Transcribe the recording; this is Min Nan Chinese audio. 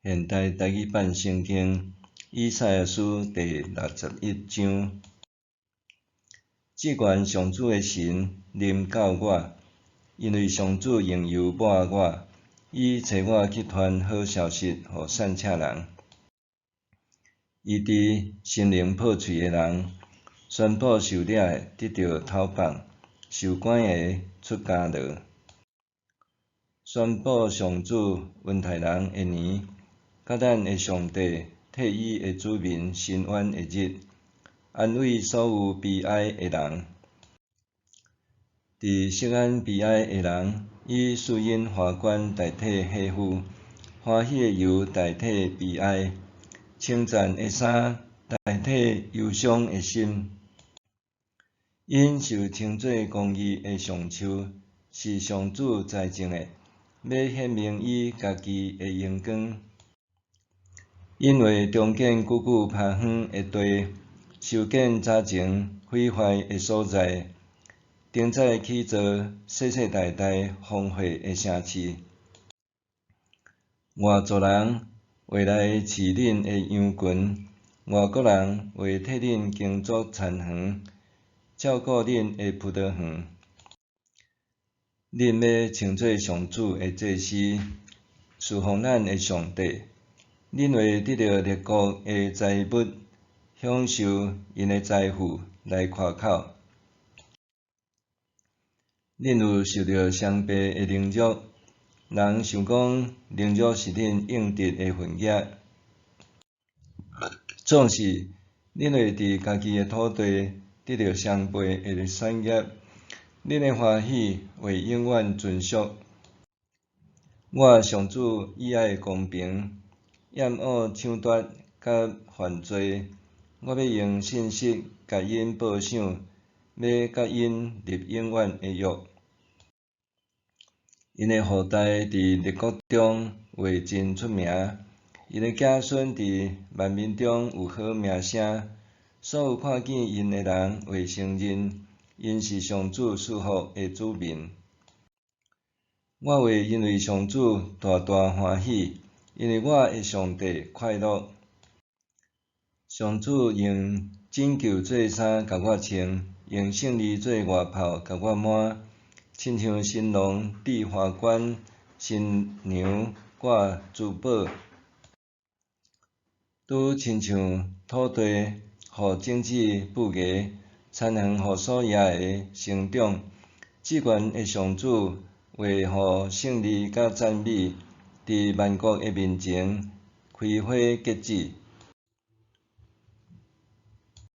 現代台語版聖經以賽亞書第61章。至懸上主的神臨到我，因為上主用油抹我，伊差我去傳好消息予散赤人，醫治心靈破碎的人，宣布受掠的得著釋放，受關的出監牢。宣布上主恩待人的年，佮咱的上帝替伊的子民伸冤的日，安慰所有悲哀的人。佇錫安悲哀的人，以賜𪜶華冠代替黑膚，歡喜的油代替悲哀，稱讚的衫代替憂傷的心。𪜶受稱做公義的橡樹，是上主栽種的，欲顯明伊家己的榮光。𪜶會重建久久拋荒的地，修建早前毀壞的所在，重再起造世世代代荒廢的城市。外族人會來飼恁的羊群，外國人會替恁耕作田園，照顧恁的葡萄園。恁欲稱做上主的祭司，事奉咱的上帝。恁會得著列國的財物，享受𪜶的財富來誇口。恁有受著雙倍的凌辱，人想講凌辱是恁應得的份額。總是，恁會佇家己的土地得著雙倍的產業，恁的歡喜會永遠存續。我上主喜愛公平，厭惡搶奪佮犯罪。我欲用信實共𪜶報賞，欲佮𪜶立永遠的約。𪜶的後代佇列國中會真出名，𪜶的子孫佇萬民中有好名聲。所有看見𪜶的人會承認，𪜶是上主賜福的子民。我會因為上主大大歡喜，因為我的上帝快樂。上主用拯救做衫共我穿，用勝利做外袍共我抹，親像新郎戴華冠，新娘掛珠寶。拄親像土地予種子布芽，田園予所野的生長。至懸的上主會予勝利佮讚美，佇萬國的面前開花結籽。